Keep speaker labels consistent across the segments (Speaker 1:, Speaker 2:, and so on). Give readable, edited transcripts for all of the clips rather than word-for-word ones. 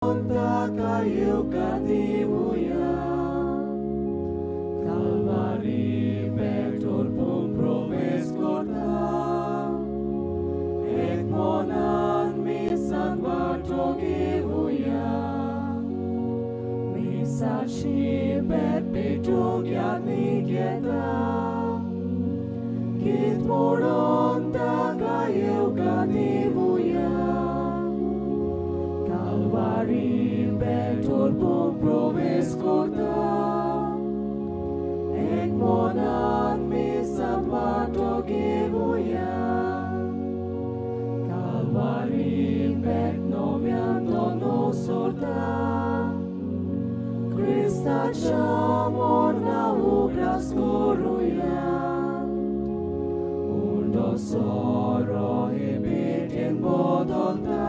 Speaker 1: Kayuka dibuya Calvari petor pum proves korta Ek monan misan vato gibuya Misachi bet pitung yaniketa Kit moronta kayuka dibuya Calvari petor pum proves korta Ek monan misan vato gibuya Calvari pet novian dono sorta Krista chamor na ugras koruya Undo soro hibitin bodolta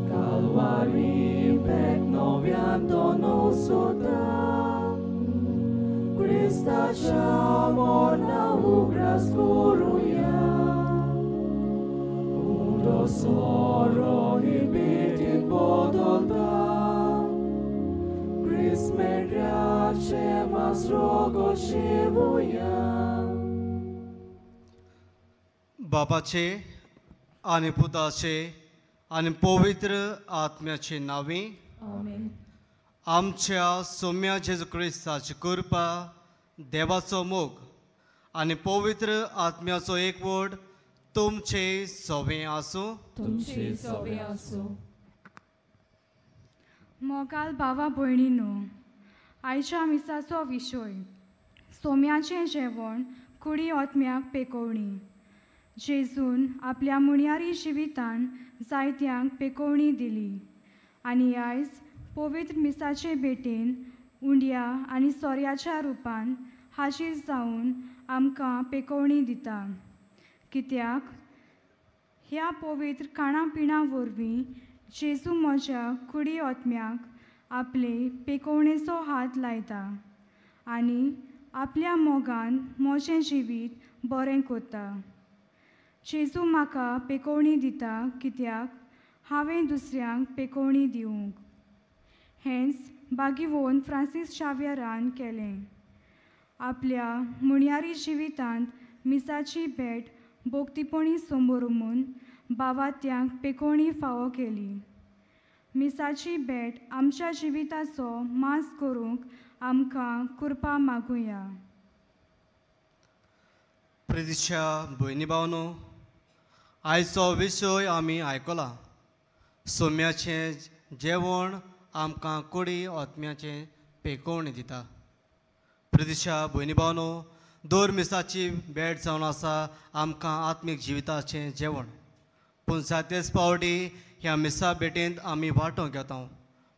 Speaker 1: Calvari pet novian dono sorta Krista chamor na ugras koruya Undo soro hibitin bodolta Krismendrache mas rogo shibuya.
Speaker 2: बापाचे आनी पुताचे आनी पवित्र आत्म्याचे नांवी
Speaker 3: आमेन.
Speaker 2: आमच्या सोम्या जेजू क्रिस्ताची कृपा, देवाचो मोग आनी पवित्र आत्म्याचो एकवट तुमचे सोबें आसूं.
Speaker 3: तुमचे सोबें आसूं.
Speaker 4: मोगाल भावा भयणीनो, आयच्या मिसाचो विशय सोम्याचें जेवण कुडी आत्म्याक पेकोवणी. जेजून आपल्या मुणयारी जिवितान जायत्यांक पेकोवणी दिली आनी आयज पवित्र मिसाचे भेटेन उंड्या आनी सोऱ्याच्या रुपान हाजीर जावन आमकां पेकोवणी दिता. कित्याक ह्या पवित्र खाणा पिणा वरवीं जेजू म्हज्या कुडी आत्म्याक आपले पेकोवणेचो हात लायता आनी आपल्या मोगान म्हजें जिवीत बरें करता. जेजू म्हाका पेकोवणी दिता कित्याक हांवें दुसऱ्यांक पेकोवणी दिवंक. हेंच बागीवोन फ्रांसीस शाव्यरान केलें. आपल्या मुणयारी जिवितांत मिसाची भेट भोक्तीपणी समोरमून बावात्यांक पेकोवणी फावो केली. मिसाची भेट आमच्या जिविताचो मास करूंक आमकां कृपा मागुया.
Speaker 2: प्रितीच्या भयणी भावनो, आयचो विशय आमी आयकला. सोम्याचें जेवण आमकां कुडी आत्म्याचें पेकोवणी दिता. प्रितीच्या भयणी भावनो, दर मिसाची भेट जावन आसा आमकां आत्मीक जिविताचें जेवण. पूण जायतेच पावटी ह्या मिसा भेटेंत आमी वांटो घेता,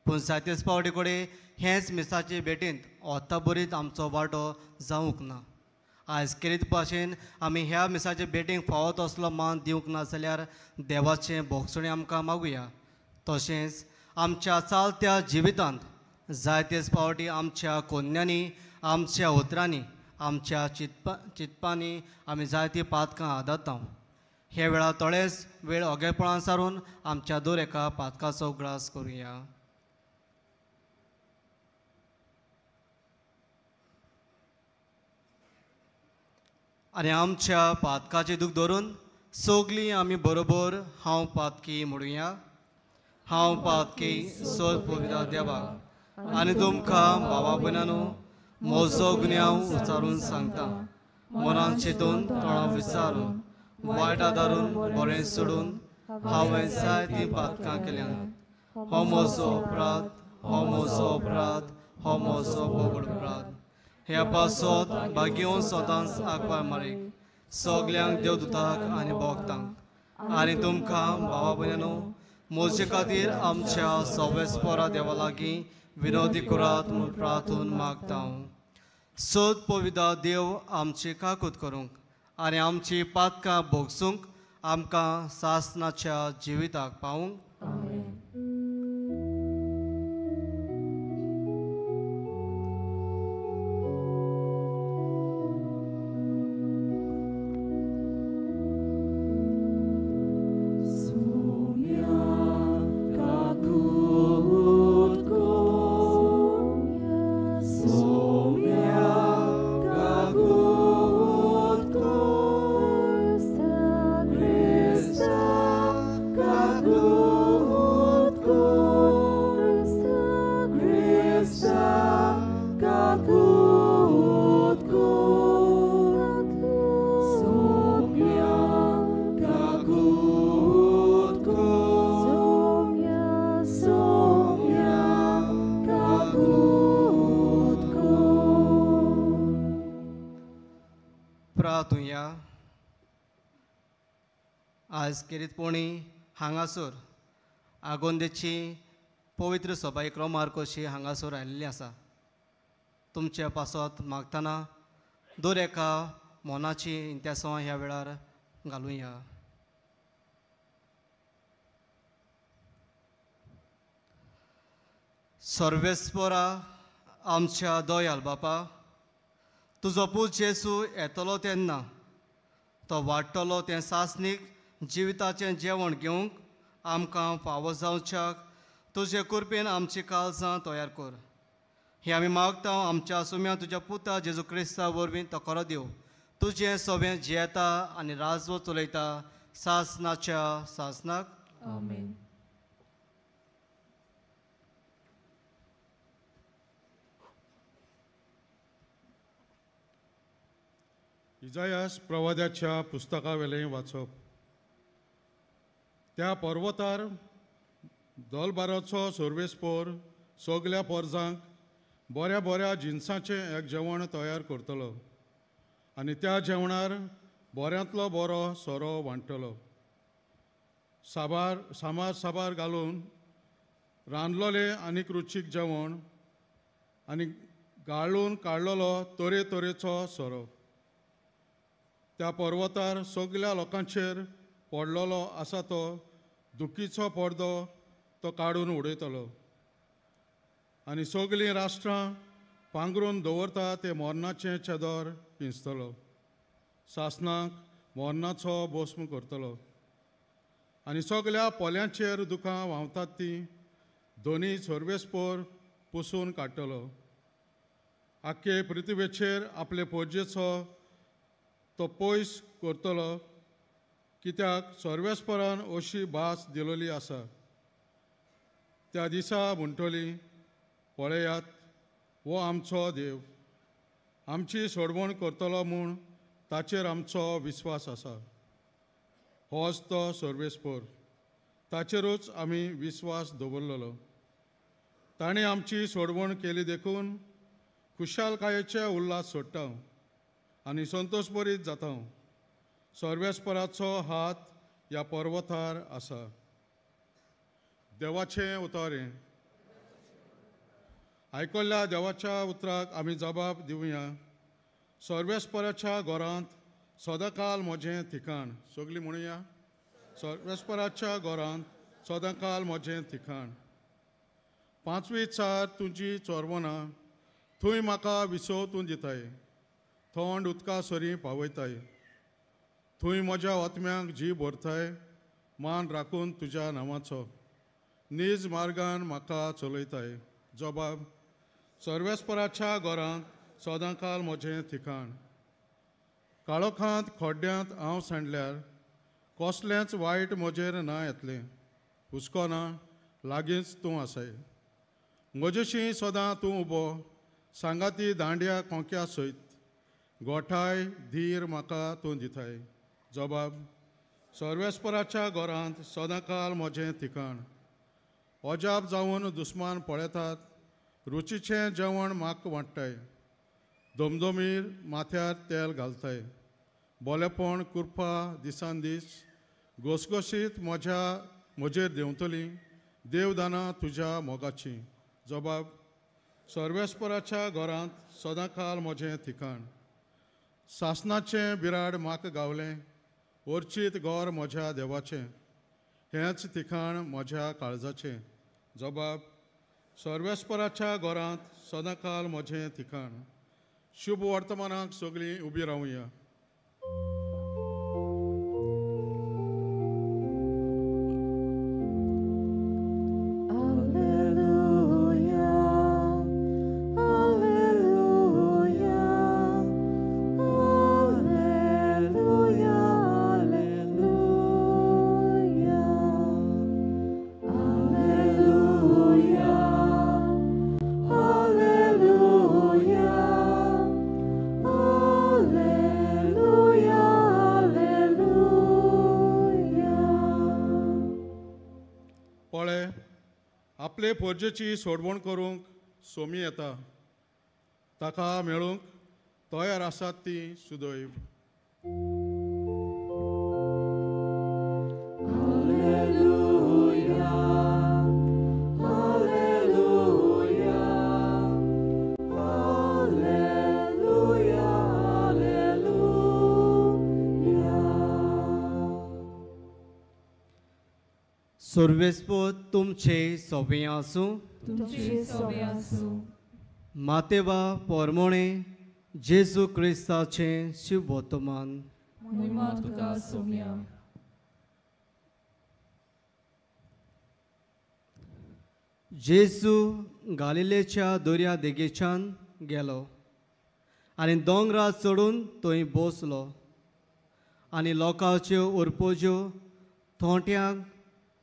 Speaker 2: पूण जायतेच पावटी कडेन हेच मिसाचे भेटेंत ओताबरीत आमचो वांटो जावंक ना. आयज केरीत भाशेन आमी ह्या मिसाचे भेटेंक फावो तसलो मान दिवंक ना जाल्यार देवाचें भोगसणें आमकां मागुया. तशेंच आमच्या चालत्या जिवितांत जायतेच पावटी आमच्या कोन्यांनी, आमच्या उतरांनी, आमच्या चिंतपांनी आमी जायतीं पातकां आदरता. ह्या वेळार थोडेच वेळ ओगेपणान सारून आमच्या दर एका पातकाचो उगडास करुया. आनी आमच्या पातकाचें दूख धरून सगलीं आमी बरोबर हांव पातकी म्हणुया. हांव पातकी सोद पवित्र देवाक आनी तुमकां भावा भयणांनो म्हजो गुन्यांव उचारून सांगता. मनान चिंतून, तोंडां विचारून, वायट आदारून, बरें सोडून हांवें जायतीं पातकां केल्यांत. हो म्हजो अपराध, हो म्हजो अपराध, हो म्हजो बोगड अपराध. ह्या पासत भाग्योवन सदांच आगवाय मारीक सगल्यांक देवदूताक आनी भोगतांक आनी तुमकां भावा भयणांनो म्हजे खातीर आमच्या सवेस्पोरा देवा लागीं विनोदी करात म्हूण प्रार्थून मागता. सोद पवित्र देव आमची काकूत करूंक आनी आमची पातकां भोगसूंक आमकां सासनाच्या जिविताक पावूंक. कोपरा तूं या आज केरीतपोणी हांगासर आगोंदेची पवित्र सभा क्रमार कशी हांगासर आयिल्ली आसा. तुमचे पासत मागतना दर एका मनाची इंत्यासवां ह्या वेळार घालुया. सर्वेस्परा आमच्या दयाल बापा, तुजो पूत जेजू येतलो तेन्ना तो वाडटलो तें सासणीक जिविताचें जेवण घेवंक आमकां फावो जावच्याक तुजे कृपेन आमची काळजां तयार कर. हें आमी मागता आमच्या सुम्या तुज्या पुता जेजू क्रिस्ता वरवीं तो खरो देव तुजें सगळें जियेता आनी राजवट चलयता सासनाच्या सासनाक.
Speaker 3: आमेन.
Speaker 5: इजायास प्रवाद्याच्या पुस्तकावेलें वाचप. त्या पर्वतार दोलबाराचो सर्वेस्पोर सगल्या पोरजांक बऱ्या बऱ्या जिनसाचें एक जेवण तयार करतलो आनी त्या जेवणार बऱ्यांतलो बरो सोरो वांट्टलो. साबार सामार साबार घालून रांदलोलें आनीक रुचीक जेवण आनी गाळून काडलेलो तरेतरेचो सोरो. त्या पर्वतार सगल्या लोकांचेर पडलेलो आसा तो दुखीचो पडदो तो काडून उडयतलो आनी सगलीं राष्ट्रां पांगरून दवरता ते मरणाचें चेदर पिंजतलो. सासणाक मरणाचो भस्म करतलो आनी सगल्या पोल्यांचेर दुखां व्हांवतात तीं दोनी सर्वेस्पोर पुसून काडटलो. आख्खे पृथ्वेचेर आपले पोरजेचो तो पयस करतलो, कित्याक सर्वेस्परान अशी भास दिलोली आसा. त्या दिसा म्हणटली, पळयात हो आमचो देव, आमची सोडवण करतलो म्हूण ताचेर आमचो विस्वास आसा. होच तो सर्वेस्पोर, ताचेरूच आमी विस्वास दवरलेलो. ताणें आमची सोडवण केली देखून खुशालकायेचे उल्हास सोडटा आनी संतोशभरीत जाता. सर्वेस्पराचो हात ह्या पर्वतार आसा. देवाचें उतर हें. आयकल्ल्या देवाच्या उतराक आमी जबाब दिवया. सर्वेस्पराच्या घरांत सदांकाल म्हजें ठिकाण. सगळीं म्हणुया, सर्वेस्पराच्या घरांत सदांकाल म्हजें ठिकाण. पांचवी चार तुजी चोरवणां थंय म्हाका विसव तूं दिताय, थंड उदका सरीं पावयताय. थंय म्हज्या आत्म्याक जीव भरताय, मान राखून तुज्या नांवाचो नीज मार्गान म्हाका चलयताय. जबाब, सर्वेस्पराच्या घरांत सदांकाल म्हजें ठिकाण. काळोखांत खड्ड्यांत हांव सांडल्यार कसलेंच वायट म्हजेर ना येतलें. हुस्को ना, लागींच तूं आसाय. म्हजेशी सदां तूं उबो, सांगाती दांड्या कोंक्या सयत. गोठाय धीर म्हाका तूं दिताय. जबाब, सर्वेस्पराच्या घरांत सदांकाल म्हजें ठिकाण. अजाप जावन दुस्मान पळयतात, रुचीचें जेवण म्हाका वांट्टाय. दमदमीर माथ्यार तेल घालताय. बोलेपण कृपा दिसान दीस घसघशीत म्हजेर देंवतली. देवदानां तुज्या मोगाची. जबाब, सर्वेस्पराच्या घरांत सदांकाल म्हजें ठिकाण. सासणाचें बिराड म्हाका गावलें, वर्चीत घर म्हज्या देवाचें. हेंच ठिकाण म्हज्या काळजाचें. जबाब, सर्वेस्पराच्या घरांत सदांकाल म्हजें ठिकाण. शुभ वर्तमानाक सगळीं उबी रावया. आपले पोरजेची सोडवण करूंक सोमी येता, ताका मेळूंक तयार आसात ती सुदैव.
Speaker 2: सर्वेस्पोत तुमचे सोबें आसूं.
Speaker 3: तुमचे सोबें आसूं.
Speaker 2: मातेवा पोरमोणे जेजू क्रिस्ताचें शिवोतमान.
Speaker 3: महिमा तुका सोम्या.
Speaker 2: जेजू गालिलेच्या दर्या देगेच्यान गेलो आनी दोंगरार चडून थंय बसलो आनी लोकांच्यो उरपोज्यो थोंट्यांक,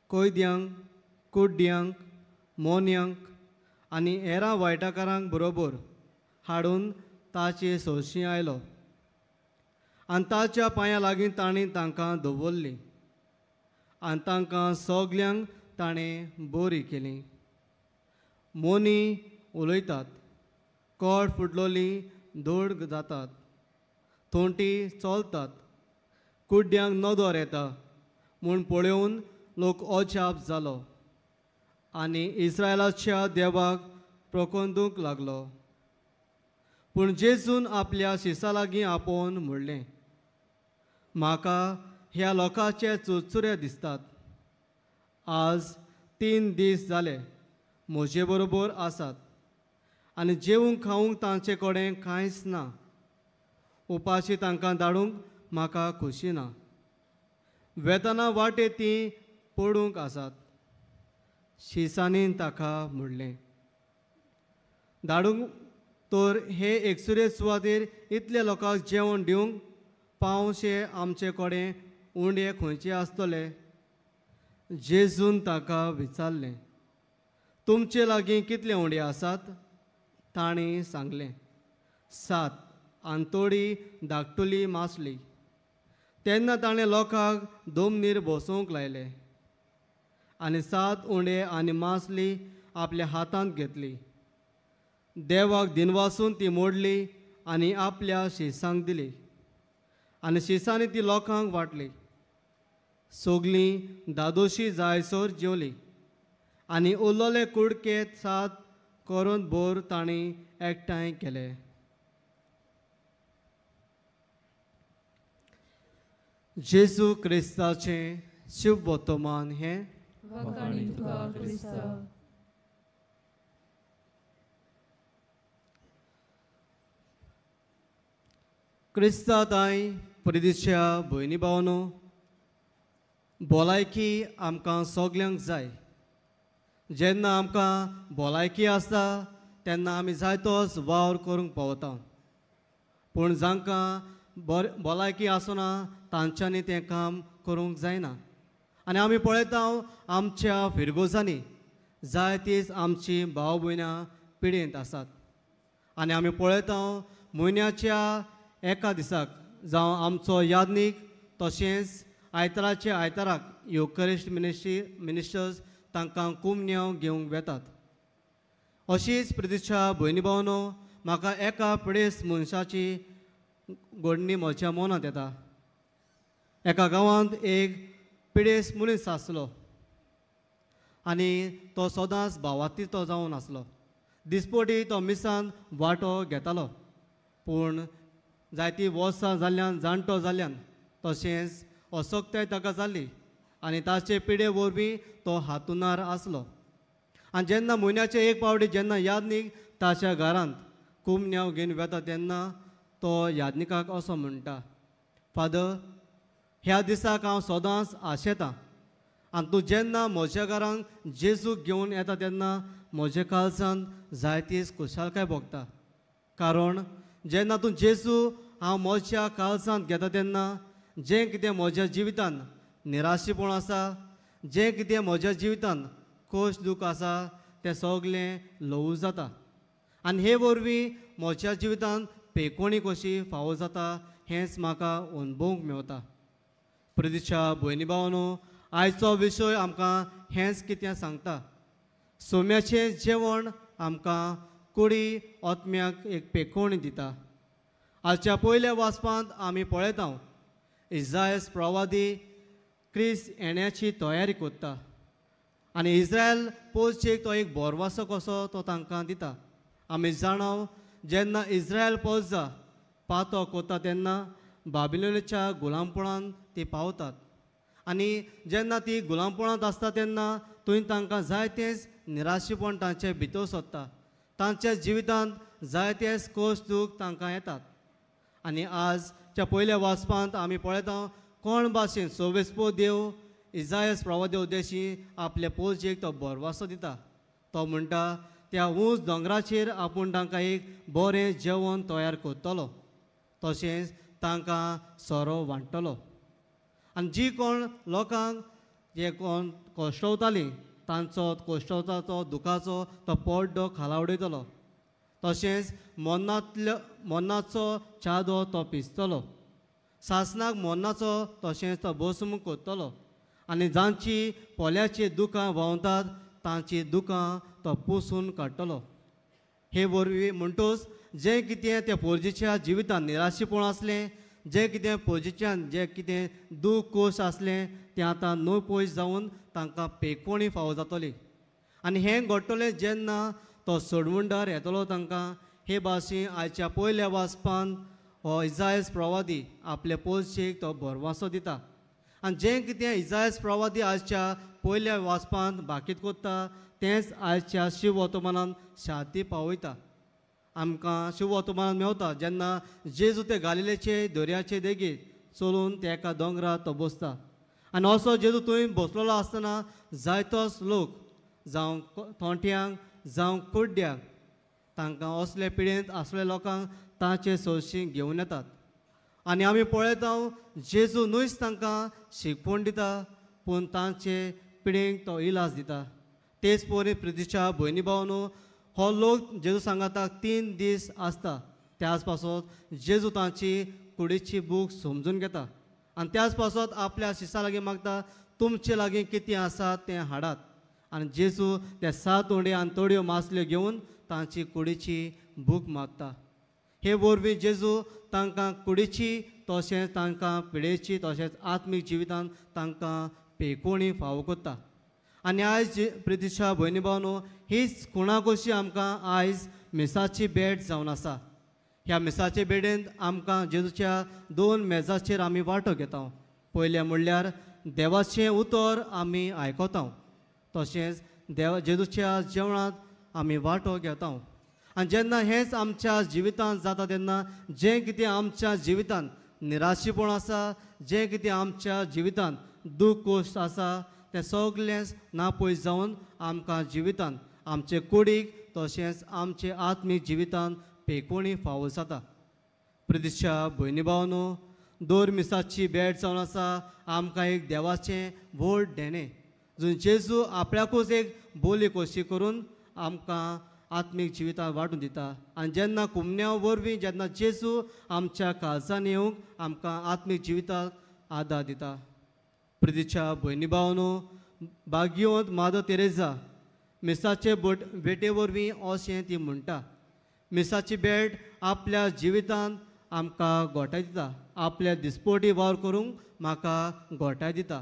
Speaker 2: कोयद्यांक, कुड्ड्यांक, मोन्यांक आनी हेरां वायटाकारांक बरोबर हाडून ताचे सोशी आयलो आनी ताच्या पांयां लागीं ताणें तांकां दवरलीं आनी तांकां सगल्यांक ताणें बरी केली. मोनी उलयतात, कोड फुटलोली धोड जातात, थोंटी चलतात, कुड्ड्यांक नदर येता म्हूण पळोवन लोक अजाप जालो आनी इस्रायलाच्या देवाक प्रकोंदूंक लागलो. पूण जेजून आपल्या शिसा लागीं आपोवन म्हणलें, म्हाका ह्या लोकांचे चुरचुरे दिसतात. आज 3 दीस जाले म्हजे बरोबर आसात आनी जेवंक खावंक तांचे कडेन कांयच ना. उपाशी तांकां धाडूंक म्हाका खोशी ना. वेतना वाटे तीं पडूंक आसात. शिसांनी ताका म्हणलें, धाडूंक तर हे एकसुरे सुवातेर इतले लोकांक जेवण दिवंक पावशे आमचे कडेन उंडे खंयचे आसतले? जेजून ताका विचारलें, तुमचे लागीं कितले उंडे आसात? तांणी सांगलें, 7 आनी थोडी धाकटुली मासली. तेन्ना ताणें लोकांक दोमनीर बसोवंक लायले आनी 7 उंडे आनी मासली आपल्या हातांत घेतली. देवाक दिनवासून ती मोडली आनी आपल्या शिसांक दिली आनी शिसांनी ती लोकांक वांटली. सगलीं दादोशी जायसर जेवली आनी उरलेले कुडके 7 करून भर तांणी एकठांय केले. जेजू क्रिस्ताचें शिवोतमान हें. क्रिस्ता ताई परिदिच्या भयणी भावनो, भलायकी आमकां सगल्यांक जाय. जेन्ना आमकां भलायकी आसता तेन्ना आमी जायतोच वावर करूंक पावता. पूण जांकां भलायकी आसना तांच्यांनी तें काम करूंक जायना. आनी आमी पळयता आमच्या फिरगोजांनी जायतीच आमची भाव भयणां पिडेंत आसात. आनी आमी पळयता म्हयन्याच्या एका दिसाक जावं आमचो यादनीक तशेंच आयताराच्या आयताराक युकरिस्ट मिनिस्टर्स तांकां कुमन्यांव घेवंक वेतात. अशीच प्रतिक्षा भयणी भावनो, म्हाका एका पिडेस्त मनशाची घडणी म्हज्या मनांत येता. एका गांवांत एक पिडेस्त मनीस आसलो आनी तो सदांच भावाती तो जावन आसलो. दिसपटी तो मिसान वांटो घेतालो, पूण जायतीं वर्सां जाल्ल्यान जाणटो जाल्ल्यान तशेंच असक्ताय ताका जाल्ली आनी ताचे पिडे वरवीं तो हातुणार आसलो. आनी जेन्ना म्हयन्याचे एक पावटी जेन्ना यादनीक ताच्या घरांत कुमन्यांव घेवन वेता तेन्ना तो यादनिकाक असो म्हणटा, फादर, ह्या दिसाक हांव सदांच आशेतां आनी तूं जेन्ना म्हज्या घरांत जेजूक घेवन येता तेन्ना म्हज्या काळजांत जायतीच खुशालकाय भोगता. कारण जेन्ना तूं जेजू हांव म्हज्या काळजांत घेता तेन्ना जें कितें म्हज्या जिवितांत निराशीपण आसा, जें कितें म्हज्या जिवितांत खोश दूख आसा तें सगलें ल्हवू जाता आनी हे वरवीं म्हज्या जिवितांत पेकोणी कशी फावो जाता हेंच म्हाका अणभवूंक मेवता. प्रतिक्षा भयणी भावनो, आयचो विशय आमकां हेंच कितें सांगता. सोम्याचें जेवण आमकां कुडी आत्म्याक एक पेकोणी दिता. आजच्या पयल्या वाचपांत आमी पळयता इजायस प्रवादी क्रिस्त येण्याची तयारी करता आनी इस्रायल पोजचेक तो एक बोरवासो कसो तो तांकां दिता. आमी जाणाव जेन्ना इस्रायल पोजा पातो कोता तेन्ना बाबिलोनाच्या गुलामपणान ती पावतात आनी जेन्ना ती गुलामपणांत आसता तेन्ना थंय तांकां जायतेंच निराशेपण तांचे भितर सोदता. तांच्या जिवितांत जायतेच कोश दूख तांकां येतात. आनी आजच्या पयल्या वाचपांत आमी पळयता कोण भाशेन सोवेस्पो देव इजायस प्रवादी उद्देशी आपले पोजयेक तो बोरवासो दिता. तो म्हणटा त्या ऊंच दोंगराचेर आपूण तांकां एक बरें जेवण तयार करतलो, तशेंच तांकां सोरो वांट्टलो. आनी जी कोण लोकांक जे कोण कोश्टवतालीं तांचो कोश्टवता तो दुखाचो तो पड्डो खाला उडयतलो, तशेंच मन्नाचो चादो तो पिसतलो, सासणाक मन्नाचो तशेंच तो भस्म करतलो आनी जांची पोल्याची दुकां व्हांवतात तांची दुकां तो पुसून काडटलो. हे वरवीं म्हणटूच जें कितें त्या पोरजेच्या जिवितांत निराशेपण आसलें, जें कितें पोरजेच्यान जें कितें दूख कोश आसलें तें आतां न्हय पयस जावन तांकां पेकोणी फावो जातली. आनी हें घडटलें जेन्ना तो सोडवणदार येतलो तांकां. हे भाशेन आयच्या पयल्या वाचपान हो इजायस प्रवादी आपले पोजचेक तो भरवासो दिता. आनी जें कितें इजायस प्रवादी आयच्या पयल्या वाचपांत बाकीत करता तेंच आयच्या शिव वर्तमानान शांती पावयता. आमकां शिव वर्तमानान मेवता जेन्ना जेजू ते गालिलेचे दर्याचे देगेर चलून ते एका दोंगरार तो बसता आनी असो जेजू थंय बसलेलो आसतना जायतोच लोक जावं थोंट्यांक जावं कुड्ड्यांक तांकां असले पिडेंत आसले लोकांक तांचे सोंशी घेवन येतात. आनी आमी पळयता जेजू न्हयच तांकां शिकवण दिता पूण तांचे पिडेंक तो इलाज दिता. तेच परी प्रितीच्या भयणी भावनो हो लोक जेजू सांगाता 3 दीस आसता. त्याच पासत जेजू तांची कुडीची बूक समजून घेता आनी त्याच पासत आपल्या शिसा लागीं मागता तुमचे लागीं कितें आसा तें हाडात. आनी जेजू ते 7 उंडे आनी थोड्यो मासल्यो घेवन तांची कुडीची भूक मागता. हे वरवीं जेजू तांकां कुडीची तशेंच तांकां पिडेची तशेंच आत्मीक जिवितांत तांकां पेकोणी फावो करता. आनी आयज प्रितीच्या भयणी भावनो हीच खुणा कशी आमकां आयज मिसाची भेट जावन आसा. ह्या मिसाचे भेटेंत आमकां जेजूच्या 2 मेजाचेर आमी वांटो घेता. पयलें म्हणल्यार देवाचें उतर आमी आयकता, तशेंच देवा जेजूच्या जेवणांत आमी वांटो घेता. आनी जेन्ना हेंच आमच्या जिवितांत जाता तेन्ना जें कितें आमच्या जिवितांत निराशेपण आसा, जें कितें आमच्या जिवितांत दूख कोश्ट आसा तें सगळेंच ना पयस जावन आमकां जिवितांत आमचे कुडीक तशेंच आमचे आत्मीक जिवितांत पेकोणी फावो जाता. प्रदिशा भयणी भावनो दोर मिसाची भेट जावन आसा आमकां एक देवाचें व्हड देणें जंय जेजू आपल्याकूच एक बोली कशी करून आमकां आत्मीक जिवितांत वांटून दिता. आनी जेन्ना कुमन्या वरवीं जेन्ना जेजू आमच्या काळजान येवंक आमकां आत्मीक जिविताक आदार दिता. प्रितीच्या भयणी भावनो भाग्यवंत मादर तेरेजा मिसाचे भेटे वरवीं अशें ती म्हणटा. मिसाची भेट आपल्या जिवितांत आमकां गोठाय दिता, आपल्या दिसपोटी वावर करूंक म्हाका गोठाय दिता.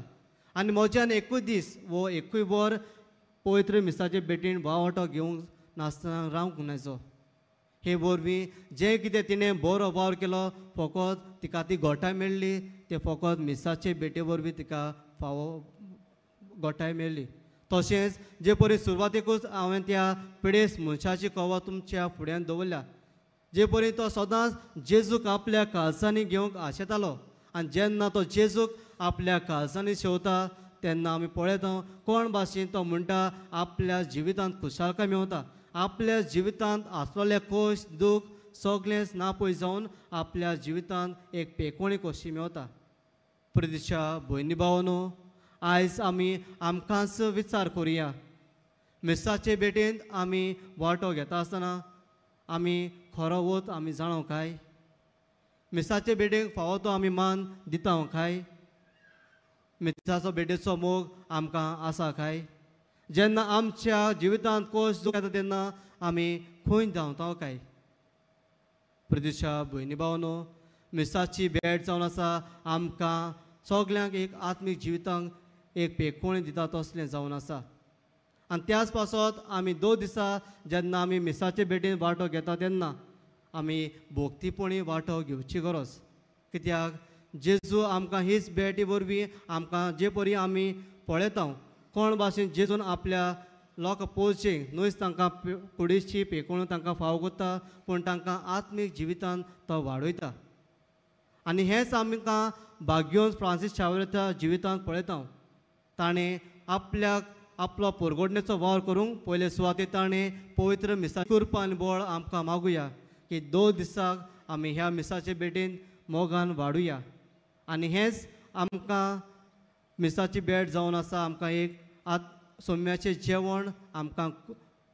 Speaker 2: आनी म्हज्यान एकूय दीस वो एकूय वर पवित्र मिसाचे भेटीन वावटो घेवंक नासतना रावंक नजो. हे वरवीं जें कितें तिणें बरो वावर केलो फकत तिका ती गोठाय मेळ्ळी, ते फकत मिसाचे भेटे वरवीं तिका फावो गोठाय मेळ्ळी. तशेंच जे परी सुरवातेकूच हांवें त्या पिडेस्त मनशाची कवा तुमच्या फुड्यान दवरल्या, जे परी तो सदांच जेजूक आपल्या काळजांनी घेवंक आशेतालो आनी जेन्ना तो जेजूक आपल्या काळजांनी शेवता तेन्ना आमी पळयता कोण भाशेन तो म्हणटा आपल्या जिवितांत खुशालकाय मेवता, आपल्या जिवितांत आसलेले खोश दूख सगळेंच ना पयस जावन आपल्या जिवितांत एक पेकोणी कशी मेवता. प्रदिशा भयणी भावनो आयज आमी आमकांच विचार करुया. मिसाचे भेटेंत आमी वांटो घेता आसतना आमी खरो वत आमी जाणो काय? मिसाचे भेटेक फावो तो आमी मान दिता काय? मिसाचो भेटेचो मोग आमकां आसा काय? जेन्ना आमच्या जिवितांत कोश दुख येता तेन्ना आमी खंय धांवता काय? प्रदिशा भयणी भावनो मिसाची भेट जावन आसा आमकां सगल्यांक एक आत्मीक जिवितांक एक पेकोवणी दिता तसलें जावन आसा. आनी त्याच पासत आमी 2 दिसा जेन्ना आमी मिसाचे भेटीन वांटो घेता तेन्ना आमी भोक्तीपणी वांटो घेवची गरज, कित्याक जेजू आमकां हीच भेटी वरवीं आमकां जे परी आमी पळयता कोण भाशेन जेजून आपल्या लोक पोवचे न्हयच तांकां कुडीची पेकोवणी तांकां फाव करता पूण तांकां आत्मीक जिवितान तो वाडयता. आनी हेंच आमकां भाग्योन फ्रांसीस शावेराच्या जिवितांत पळयता. ताणें आपल्याक आपलो पोरगोडणेचो वावर करूंक पयले सुवातेर ताणें पवित्र मिसा कृपा आनी बळ आमकां मागुया की 2 दिसाक आमी ह्या मिसाचे भेटीन मोगान वाडुया. आनी हेंच आमकां मिसाची भेट जावन आसा आमकां एक सोम्याचें जेवण आमकां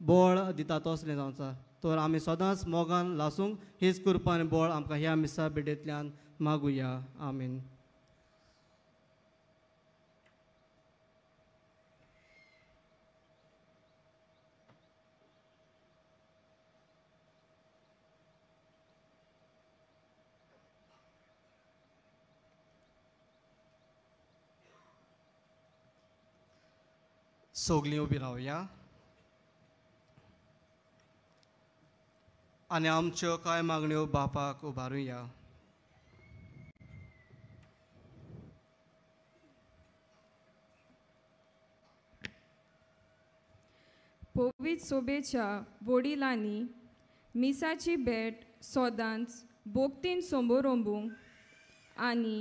Speaker 2: बळ दिता तसलें जावन आसा. तर आमी सदांच मोगान लासूंक हीच कृपा आनी बळ आमकां ह्या मिसा भेटेंतल्यान मागुया. आमीन. सगलीं उबी रावया आनी आमच्यो कांय मागण्यो बापाक उबारुया.
Speaker 6: पवित्र सोबेच्या वडिलांनी मिसाची भेट सदांच भोक्तीन सोंबोरोंबूंक आनी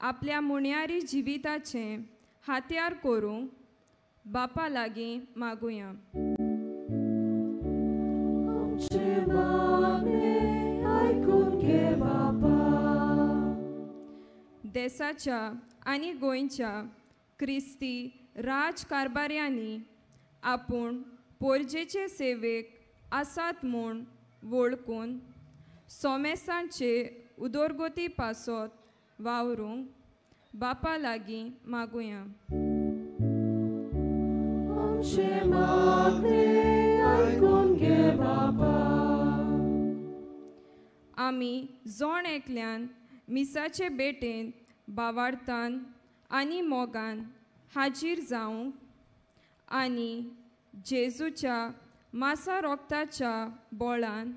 Speaker 6: आपल्या मुणयारी जिविताचें हात्यार करूंक बापा लागीं मागुया.
Speaker 1: आमचें मागणें आयकून घे बापा.
Speaker 6: देसाच्या आनी गोंयच्या क्रिस्ती राजकारभाऱ्यांनी आपूण पोरजेचे सेवेक आसात म्हूण वळखून सोमेसांचे उदरगती पासत वावरूंक बापा लागीं मागुया.
Speaker 1: आमचें मागणें आयकून घे बापा.
Speaker 6: आमी जण एकल्यान मिसाचे भेटेंत बावार्थान आनी मोगान हाजीर जावंक आनी जेजूच्या मासा रोगताच्या बोळान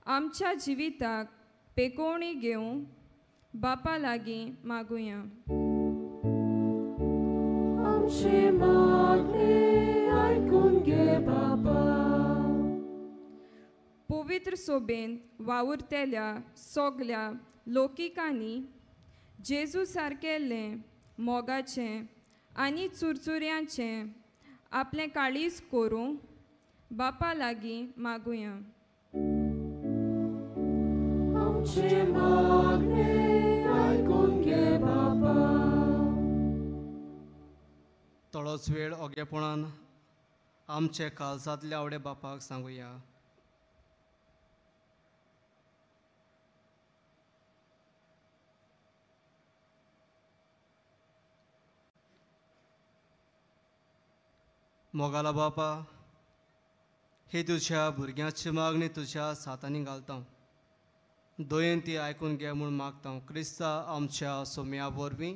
Speaker 6: आमच्या जिविताक पेकोवणी घेवंक बापा लागीं मागुया.
Speaker 1: आमचें मागणें आयकून घे बापा.
Speaker 6: पवित्र सोबेंत वावुरतल्या सगल्या लोकिकांनी जेजू सारकेल्लें मोगाचें आनी चुरचुऱ्यांचें आपलें काळीज करूंक बापा लागीं मागुया.
Speaker 1: आमचें मागणें आयकून घे बापा.
Speaker 2: थोडोच वेळ ओगेपणान आमचे काळजांतल्या आवडे बापाक सांगुया. मोगाला बापा, ही तुज्या भुरग्यांची मागणी तुज्या सातांनी घालता, दयेन ती आयकून घे म्हूण मागता क्रिस्ता आमच्या सोम्या वरवीं.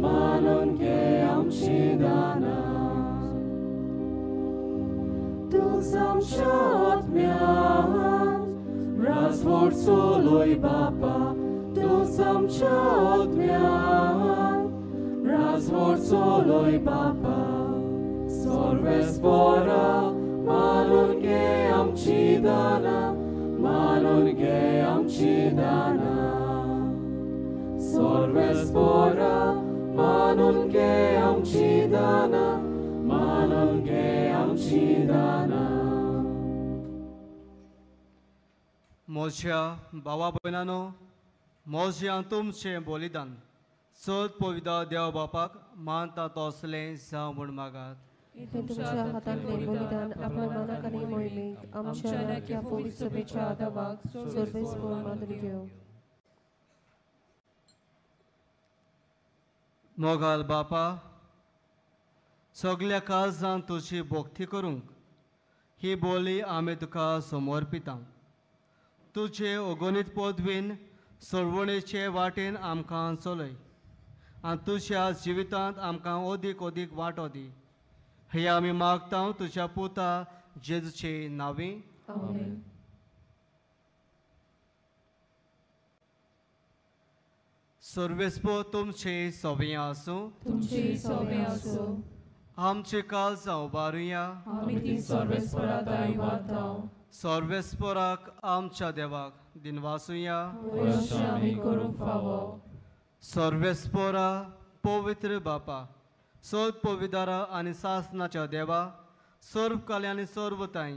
Speaker 1: Manun ke amshidana. चोलय बापा तूंच आमच्या आत्म्यान राजवट चोलय बापा सर्वेस्पोरा मानून घे आमची दानां मानून घे आमची दानां सर्वेस्पोरा मानून घे आमची दानां मानून घे आमची दानां.
Speaker 2: म्हज्या भावा भयणांनो, म्हजें तुमचें बलिदान चड पवित्र देव बापाक मानता तसलें जावं म्हूण मागात.
Speaker 7: तुमच्या हातांतलें बलिदान आपल्या मनाक आनी मोहिमेक आमच्या राख्या पवित्र सभेच्या आदावाक सर्वेस्पोर मानून घेवं.
Speaker 2: मोगाल बापा, सगल्या काळजान तुजी भक्ती करूंक ही बोली आमी तुका समर्पिता. तुजे अगणीत पदवीन सोडवणेचे वाटेन आमकां चलय आनी तुज्या जिवितांत आमकां अदीक अदीक वांटो दी. हे आमी मागता तुज्या पुता जेजूचे नांवी.
Speaker 7: आमेन.
Speaker 2: सर्वेस्पोर तुमचे सवंय आसूं.
Speaker 3: तुमचे सवंय आसूं.
Speaker 2: आमचे काळजां उबारुया.
Speaker 3: आमी ती सर्वेस्पोरा दाय वाता.
Speaker 2: सर्वेस्पोराक आमच्या देवाक दिनवासुया.
Speaker 3: आमी करूंक फावो.
Speaker 2: सर्वेस्पोरा पवित्र बापा, सर्व पविदारा आनी सासनाच्या देवा, सर्व काले आनी सर्व ताई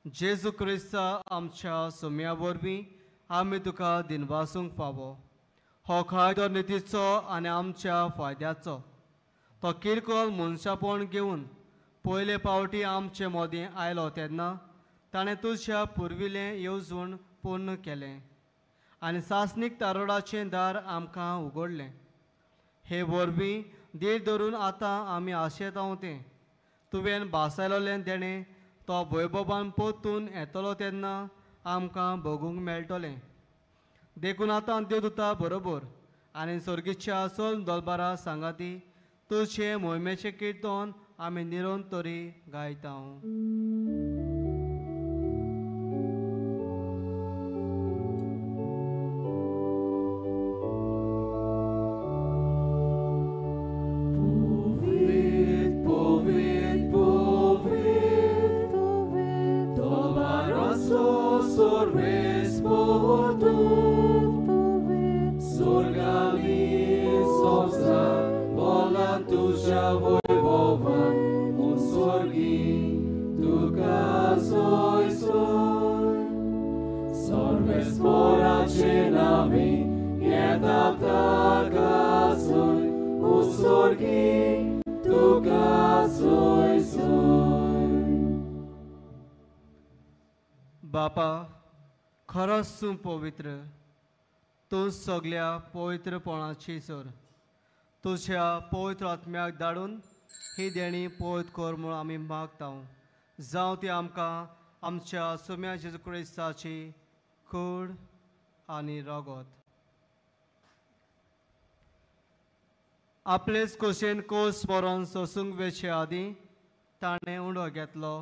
Speaker 2: जेजू क्रिस्ता आमच्या सोम्या वरवीं आमी तुका दिनवासूंक फावो. हो कायदो नितीचो आनी आमच्या फायद्याचो. तो किरकोळ मनशापण घेवन पयले पावटी आमचे मदीं आयलो तेन्ना ताणें तुज्या पुर्विल्लें येवजण पूर्ण केलें आनी सासणीक तारोडाचें दार आमकां उगडलें. हे वरवीं धीर धरून आतां आमी आशेता तें तुवें भासायलोलें देणें तो वैभवान परतून येतलो तेन्ना आमकां भोगूंक मेळटलें. देखून आतां देवदूता बरोबर आनी सर्गीच्या चल दलबारा सांगाती तुजे मोहिमेचें किर्तन आमी निरंतरी गायता. बापा, खरोच तूं पवित्र, तूं सगल्या पवित्रपणाची सर. तुज्या पवित्र आत्म्याक धाडून ही देणी पवित्र कर म्हूण आमी मागता. जावं ती आमकां आमच्या सोम्या जेजू क्रिस्ताची कूड आनी रगत. आपलेच खोशेन कोस मरोन सोसूंक वेचे आदीं ताणें उंडो घेतलो.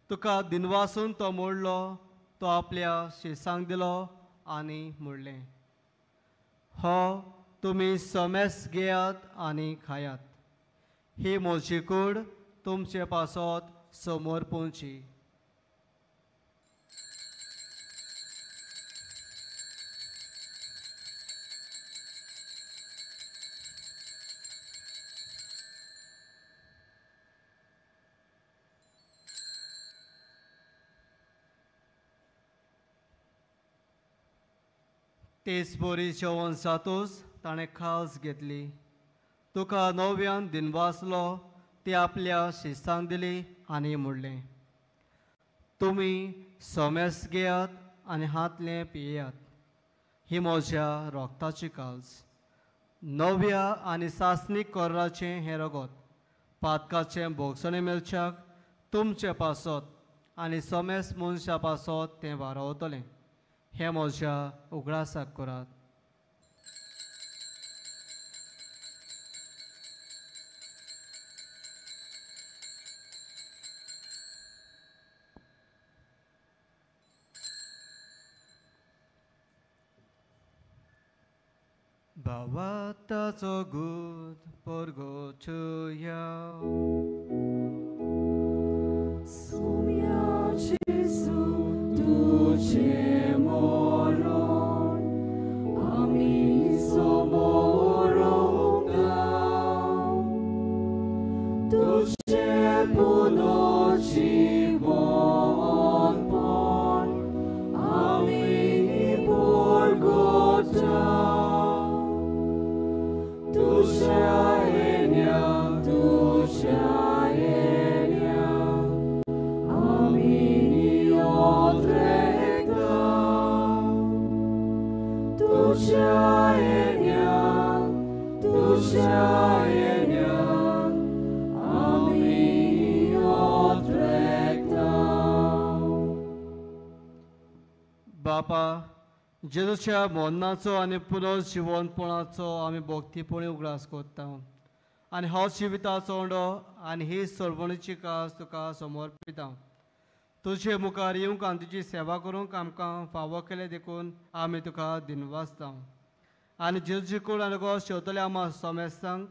Speaker 2: तुका दिनवासून तो मोडलो, तो आपल्या शिसांक दिलो आनी म्हणलें, हो तुमी समेस घेयात आनी खायात. ही म्हजी कूड तुमचे पासत समोर पोवची. तेच बरी जेवण जातूच ताणें खास घेतली. तुका नव्यान दिनवासलो, ती आपल्या शिस्तांक दिली आनी म्हणलें, तुमी समेस घेयात आनी हातलें पियेयात. ही म्हज्या रोगताची काल्स. नव्या आनी सासणीक कोर्राचें हें रगत पातकाचें भोगसणें मेळच्याक तुमचे पासत आनी समेस मनशा पासत तें वारावतलें. हें म्हज्या उगडासाक करात. भावाताचो गूत परगोचुया.
Speaker 1: Sommia Gesù, duce moron, ami somoron dao. Duce punoci von pon, ami borgotao. Duce aenia, duce aenia, ami otrectao. Duce aenia, duce aenia, ami otrectao.
Speaker 2: बापा, जेजूच्या मरणाचो आनी पुनर्जिवनपणाचो आमी भक्तीपणी उगडास करता आनी हो जिविताचो उंडो आनी ही सोडवणीची कास तुका समर्पिता. तुजे मुखार येवंक आनी तुजी सेवा करूंक आमकां फावो केलें देखून आमी तुका दिनवासता. आनी जेजूची कूड आनी गोस शेवतल्या आमा समेस्तांक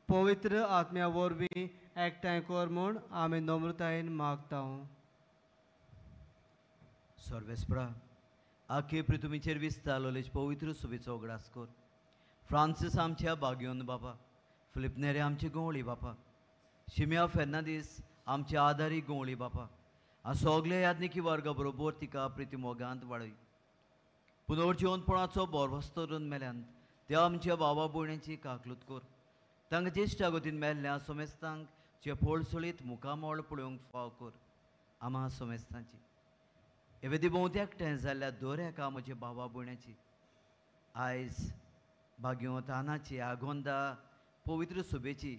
Speaker 2: पवित्र आत्म्या वरवीं एकठांय कर म्हूण आमी नम्रतायेन मागता.
Speaker 8: सर्वेस्परा, आखे पृथ्वीचेर विस्तारलेच पवित्र सुबेचो उगडास कर. फ्रांसीस आमच्या बागयोन बापा, फिलिप नेरे आमची गवळी बापा, शिमिया फेर्नांदीस आमच्या आदारी गवळी बापा, आनी सगल्या याज्ञिकी वर्गा बरोबर तिका प्रिती मोगांत वाडय. पुनर्जिवनपणाचो बोरवस्तो करून मेल्यान त्या आमच्या बाबा भयणीची काकलूत कर. तांकां ज्येश्ठा गतीन मेल्ल्या सोमेस्तांक जे फोळसोळीत मुखामळ पळोवंक फाव कर. आमा सोमेस्तांची एवेदी भोंवती एकठांय जाल्ल्या दर एका म्हज्या बाबा भयण्याची आयज बागयों तानाची आगोंदा पवित्र सुबेची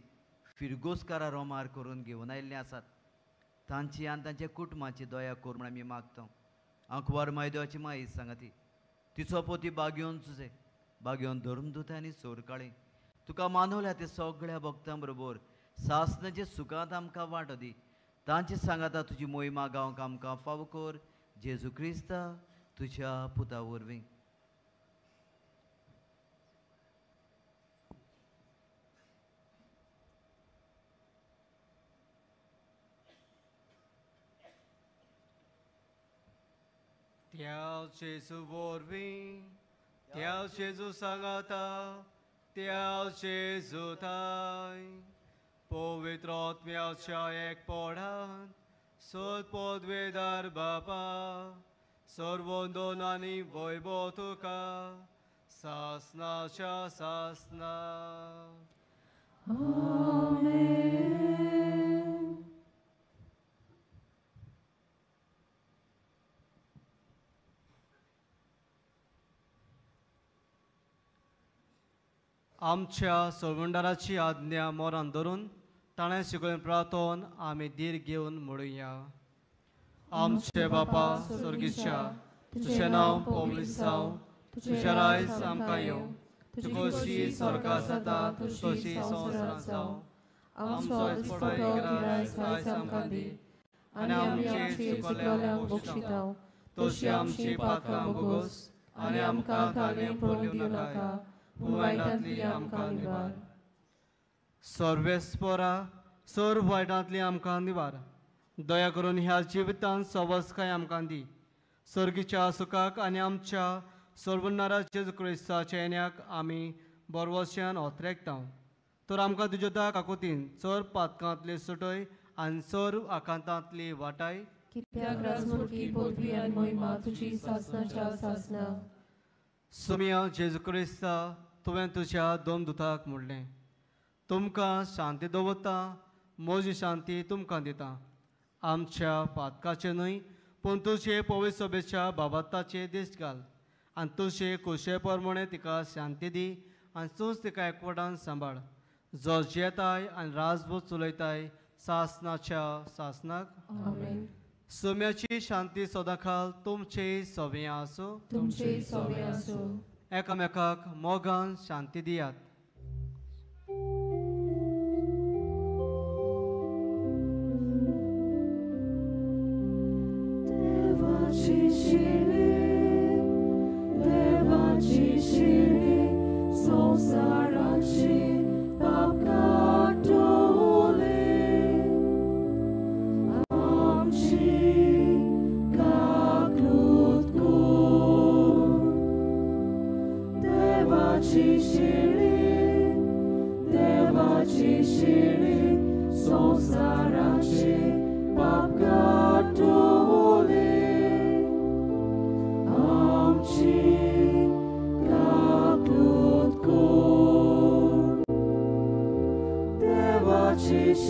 Speaker 8: फिरगोसकारा रोमार करून घेवन आयिल्लीं आसात. तांची आनी तांच्या कुटुंबाची दया कर म्हूण आमी मागता. आंकवार मायदेवाची माई सांगाती, तिचो पोती बागयोन तुजें बागयोन धर्मदूत आनी सोरकाळी तुका मानवल्या ते सगळ्या भक्तां बरोबर सासनाचे सुखांत आमकां वांटो दी. तांचे सांगाता तुजी मोहिमा गावंक आमकां फावो कर. जेजू क्रिस्ता तुज्या पुता वरवीं.
Speaker 2: त्या जेजू वरवीं, त्या जेजू सांगाता, त्या जेजू थाय पवित्र आत्म्याच्या एकपणान सत पदवेदार बापा, सर्वंदन आनी वैभव तुका सासनाच्या सासना.
Speaker 1: आमेन.
Speaker 2: आमच्या सोडवणदाराची आज्ञा मोरान धरून ताणें शिकयल्लें प्रार्थन आमी धीर घेवन म्हणुया. आमचे बापा स्वर्गीच्या, तुजें नांव पवित्र जावं, तुजें रायज आमकां येवं, तुजी स्वर्गांत जाता तशी संवसारांत जावं. आमचो दिसपट्टो गिरायस आयज आमकां दी आनी आमचे चुकलेल्यांक बक्षिता तशी आमची पातकां भोगोस आनी आमकां ताणें पडूंक दिवं नाका, पूण वायटांतली आमकां निवार. सर्वेस्परा, सर्व वायटांतली आमकां निवार. दया करून ह्या जिवितांत सवसकाय आमकां दी. सर्गीच्या सुखाक आनी आमच्या सर्वनारा जेजू क्रिस्ताच्या येण्याक आमी बरवश्यान ओतरेकता. तर आमकां तुज्या त्या काकुतीन चड पातकांतली सुटय आनी चड आकांतांतली वाटाय.
Speaker 7: कित्याक राजमुडकी पदवी आनी मोहिमा तुजी सासनाच्या सासना.
Speaker 2: सोमिया जेजू क्रिस्ता, तुवें तुज्या दोन दुताक म्हणलें, तुमकां शांती दवरता, म्हजी शांती तुमकां दिता. आमच्या पातकाचें न्हय पूण तुजे पवित्र सभेच्या बाबताचे दिश्ट घाल आनी तुजे कुशे प्रमाणे तिका शांती दी आनी तूंच तिका एकवटान सांबाळ, जो जियेताय आनी राजभूत चलयताय सासनाच्या सासनाक.
Speaker 7: आमेन.
Speaker 2: सोम्याची शांती सदांकाल तुमचे सवे आसूं.
Speaker 7: तुमचे सवे आसूं.
Speaker 2: एकामेकाक मोगान शांती दियात.
Speaker 1: देवाची शिरी, देवाची शिरी, संवसार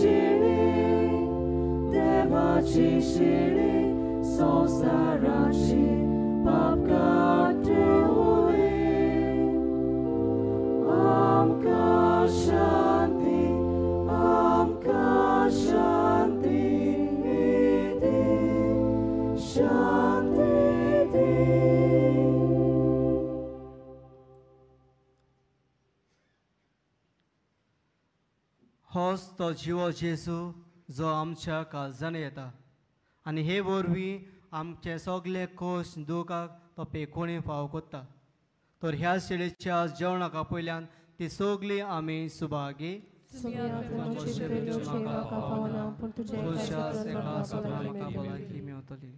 Speaker 1: शिळी, देवाची शिळी, संवसाराची पाप काडटली. आमकां शांती, आमकां शांती दी, शांती दी.
Speaker 2: होच तो जिवो जेजू जो आमच्या काळजान येता आनी हे वरवीं आमचे सगळे कोश दुखाक तो पेकोणी फाव कोत्ता. तर ह्या शिळेच्या जेवणाक आपयल्यान ती सगळी आमी सुभागी भलायकी मेवतली.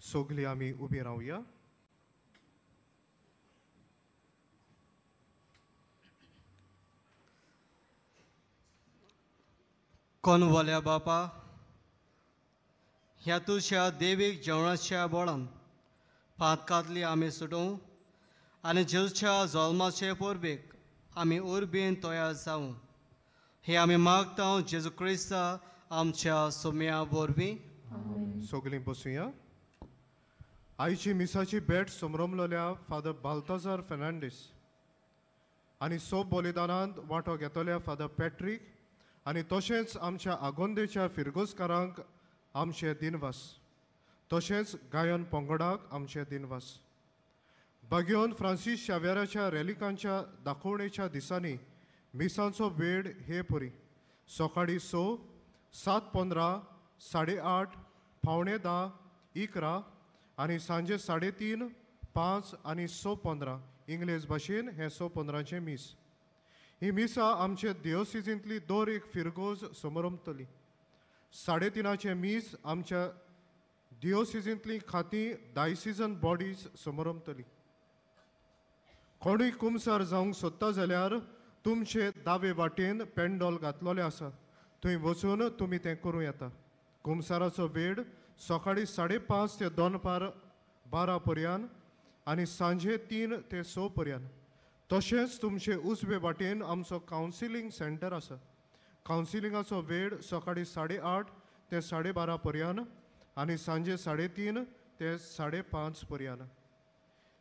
Speaker 9: सगळीं आमी उबी रावया.
Speaker 2: कोनवाल्या बापा, ह्या तुज्या देवीक जेवणाच्या बोळान पातकांतली आमी सुटोवं आनी जेजूच्या जल्माचे परबेक आमी उर्बेन तयार जावं, हे आमी मागता जेजू क्रिस्ता आमच्या सोम्या वरवीं.
Speaker 9: सगळीं बसुया. आयची मिसाची भेट समरमलोल्या फादर बाल्ताजार फेर्नांडीस आनी सोब बलिदानांत वांटो घेतल्या फादर पॅट्रीक आनी तशेंच आमच्या आगोंदेच्या फिरगोजकारांक आमचे दिनवास, तशेंच गायन पंगडाक आमचे दिनवास. बागियोन फ्रांसीस शाव्याराच्या रॅलिकांच्या दाखोवणेच्या दिसांनी मिसांचो वेळ हे परी सकाळीं 6, 7:15, 8:30, 9:45, 11 आनी सांजे 3:30, 5 आनी 6:15. इंग्लेज भाशेन हें 6:15चें मीस. ही मिसां आमचे दियोसिजींतली दर एक फिरगोज समरमतली. 3:30चें मीस आमच्या दियोसिजींतली खातीं डायसिजन बॉडीज समरमतली. कोणूय कुमसार जावंक सोदता जाल्यार तुमचे दावे वाटेन पेंडोल घातलेलें आसा, थंय वचून तुमी तें करूं येता. कुमसाराचो वेळ सकाळीं 5:30 ते दनपार 12 पर्यंत आनी सांजे 3 ते 6 पर्यंत. तशेंच तुमचे उजवे वाटेन आमचो कावन्सिलींग सेंटर आसा. कावन्सिलिंगाचो वेळ सकाळीं 8:30 ते 12:30 पर्यंत आनी सांजे 3:30 ते 5:30 पर्यंत.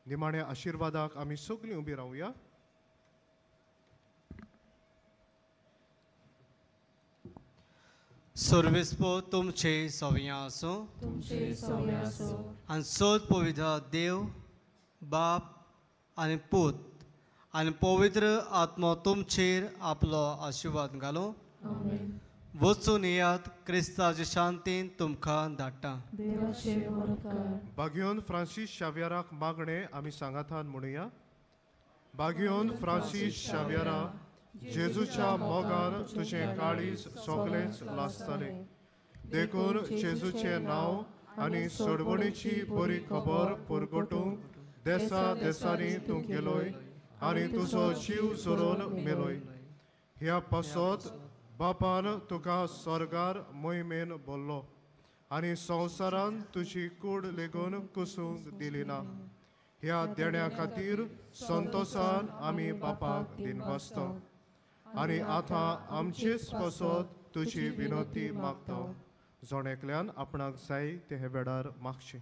Speaker 9: निमाण्या आशिर्वादाक आमी सगळीं उबी रावया.
Speaker 2: सर्वेस्पो तुमचे सवयां आसूं आनी सोद पवित्र देव बाप आनी पूत आनी पवित्र आत्मो तुमचेर आपलो आशिर्वाद घालूं. वचून येयात, क्रिस्ताचे शांतीन तुमकां धाडटा.
Speaker 9: बागियोन फ्रांसीस शाव्याराक मागणें आमी सांगातान म्हणुया. बागियोन फ्रांसीस शाव्यारा, जेजूच्या मोगान तुजें काळीज सगळेंच लासतालें, देखून जेजूचें नांव आनी सोडवणीची बरी खबर परगटूंक देसा देसांनी तूं गेलोय आनी तुजो जीव जोरोन मेलोय. ह्या पासत बापान तुका स्वर्गार मोहिमेन बोल्लो आनी संवसारान तुजी कूड लेगून कुसूंक दिली ना. ह्या देण्या खातीर संतोसान आमी बापाक दिनवासता आनी आतां आमचेच पासत तुजी विनोती मागता. जण एकल्यान आपणाक जाय ते हे वेळार मागचें.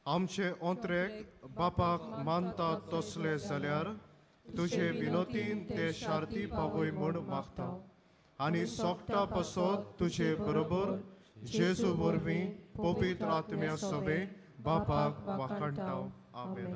Speaker 9: आमचे ओंत्रेक बापाक मानता तसले जाल्यार तुजे विनोतीन ते शार्ती पावय म्हूण मागता आनी सोकटा पासत तुजे बरोबर जेजू वरवीं पवित्र आत्म्या सवें बापाक वाखाणटाव. आमेन.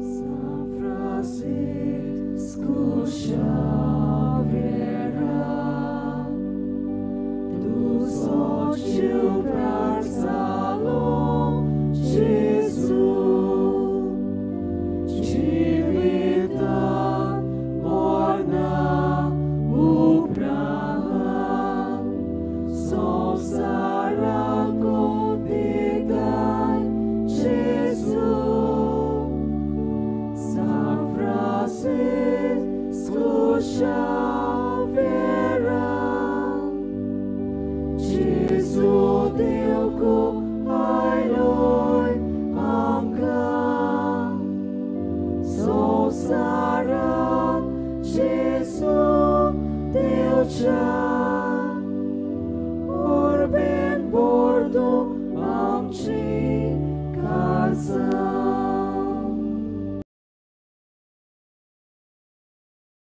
Speaker 1: San Francisco Xavier, do sortiu pra Salom, Jesus, Tivita, morna, uprala, Sousa.